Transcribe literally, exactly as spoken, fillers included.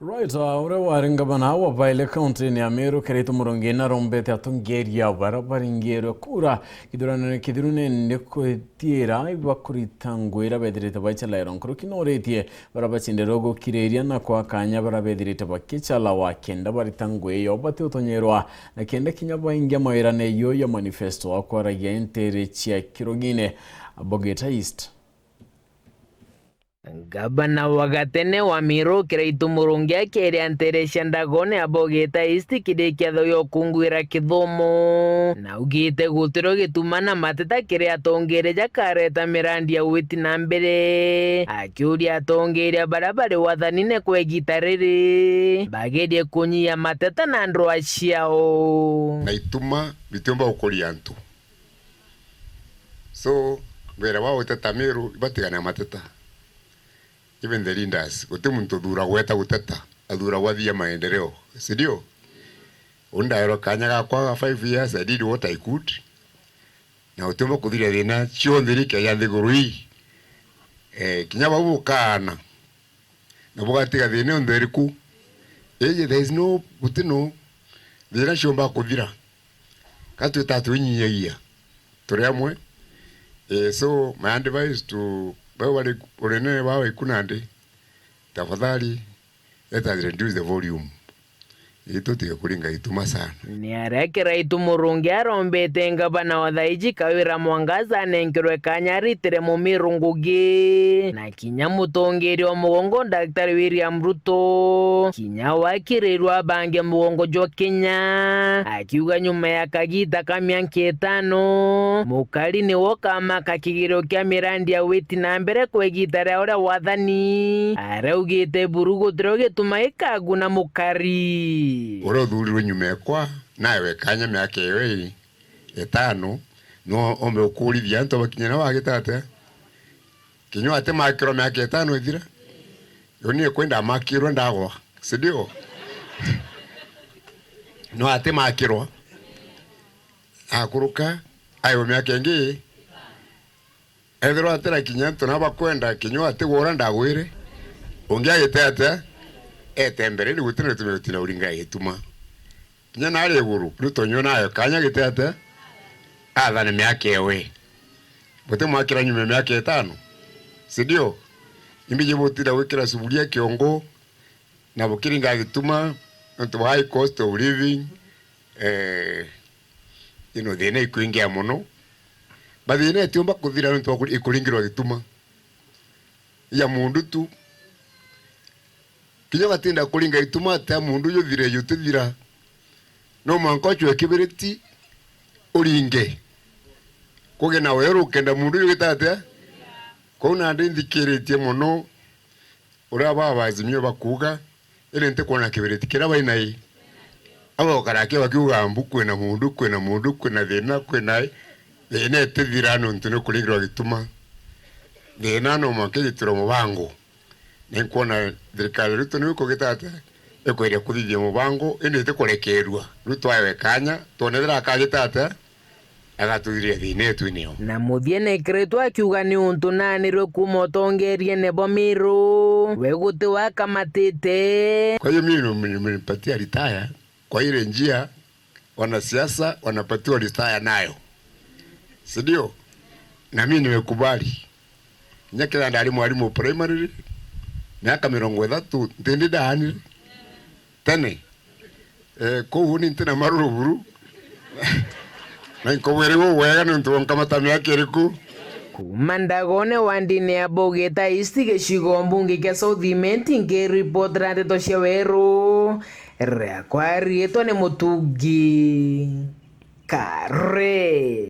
Right, uh, uria wari ngavana wa Baile kaunti-ini ya Meru, Kiraitu Murungi, narombete atongeria bara baringirwe kura githuranone kithiru ni kwitiira ibakurita ngugi iria bethirite baicalairwa. Nkuruki noritie bara bacindirwe gukiriria na kwa kanya bara bethirite bakicalawa kenda barita ngugi iyo bati utonyerwa na kenda kinya baingia mawirane iyo ya manifesto akwaragia intiri cia Kirugine, Bogeta East. Ngavana wa gatene wa Meru, Kiraitu Murungi, akeria ntere cia Ndagone ya Bogeta East kiri kiatho gia ukunguira kithomo, na augite gutirio gituma na mateta kiri atongeria jakareta mirandi ya witi na mbere, akiuria atongeria baria bari wathanine kwa igita riri bagerie kunyia mateta na ndwaa ciao. Na ituma bitiumba gukuria antu. So, mbere wa guteta Meru, ibatigane na mateta. Even the leaders, guti muntu uthura gweta guteta, athura gwathia maendeleo, si ndio? Uni ndaerwa kanya gakwa ga five years, I did what I could. Na utiumba kuthiria thina cionthe iri keja nthiguru ii. Eh, kinya bau bukaana. Na bugatiga thina yonthe iriku? Iji, there is no, guti no thina ciumba kuthira. Ka twita twinyiagia turi amwe. Eh, so my advice to bau bari unene bwa Waiku nandi, tafadhali, let us reduce the volume. Ii tutige kuringa ituma sana. Ni aria Kiraitu Murungi arombete ngavana wa thaiji Kawira Mwangaza anenkerwe kanya aritire Mumiru ngugi, na kinya mutongeria wa mugongo Daktari William Ruto, kinya wakirirwe abange mugongo jwa Kenya, akiuga nyuma ya kagita ka mianka itano, mukari niwe ukamaka kigirio kia mirandi ya witi na mbere kwa igita ria uria wathani. Araugite buru gutirio gituma gikaguna mukari. Uria uthurirwe nyuma ekwa, nawe kanya miaka iyo ii itano, no ombe ukurithia antu bakinya na wagita atia? Kinya atimakirwa miaka itano ithira? Yo nie kwenda amakirwe ndagwa, si ndio? No atimakirwa. Akuruka, ayo miaka ingi. Ethirwa atira kinya antu na bakwenda kinya atigwa uria ndagwire. Ungi agite atia? Ete mbere ni gutina gitumi gutina uringa gituma. Kinya nari iguru, Ruto nywe nayo kanya gite atia? Athane miaka ewe. Butimwakira nyuma ya miaka itano? Si ndio? Imbiji butinda gwikira sufuria kiongo, na bukiringa gituma, nontu bwa high cost of living, eh, you know, thina ikwingia mono. Ba thina itiumba kuthira nontu bwa kuri-, ikuringirwa gituma. Ya mundu tu. Kinya ugatinda kuringa ituma atia mundu uju uthire jutithira. No mwanka ucwe kibiriti uringe. Kuge na weru ukenda mundu uju gita atia? Kwou nandi nthikiritie mono uria baba Azimio bakuuga, indi ntikwona kibiriti kiria bainai. Aba ukara kio bakiuga mbu kwina mundu, kwina mundu, kwina thina, kwina thina itithira nontu ni kuringirwa gituma. Thina no mwanka igitirwe mubango. Ni nkwona thirikari Ruto niu ikugita atia? Ikweria kuthithia mubango, indi itikurekerua. Ruto aewe kanya, twone ethira akagita atia? Agatuthiria thina etu nio. Na muthia nekeretwe akiuga ni untu naanirwe kuuma utongeriene bwa Miru, we guti wakamatite. Kwa hiyo mimi nimenipatia retire. Kwa ile njia wanasiasa wanapatiwa retire nayo, si ndio? Na mimi nimekubali. Kinya kethira ndari mwarimu primary, miaka mirongo ithatu, ntindi ndaanire tene. Eh, kuu ni ntina maruru buru. Na nkubwire uu wega nontu bwa nkamata miaka iriku. Kuuma Ndagone wa ndini ya Bogeta East, gicigo mbunge kia South Imenti, nkiripotera ndeto cia weru. Riakwa riitwa ni Mutungi Kare.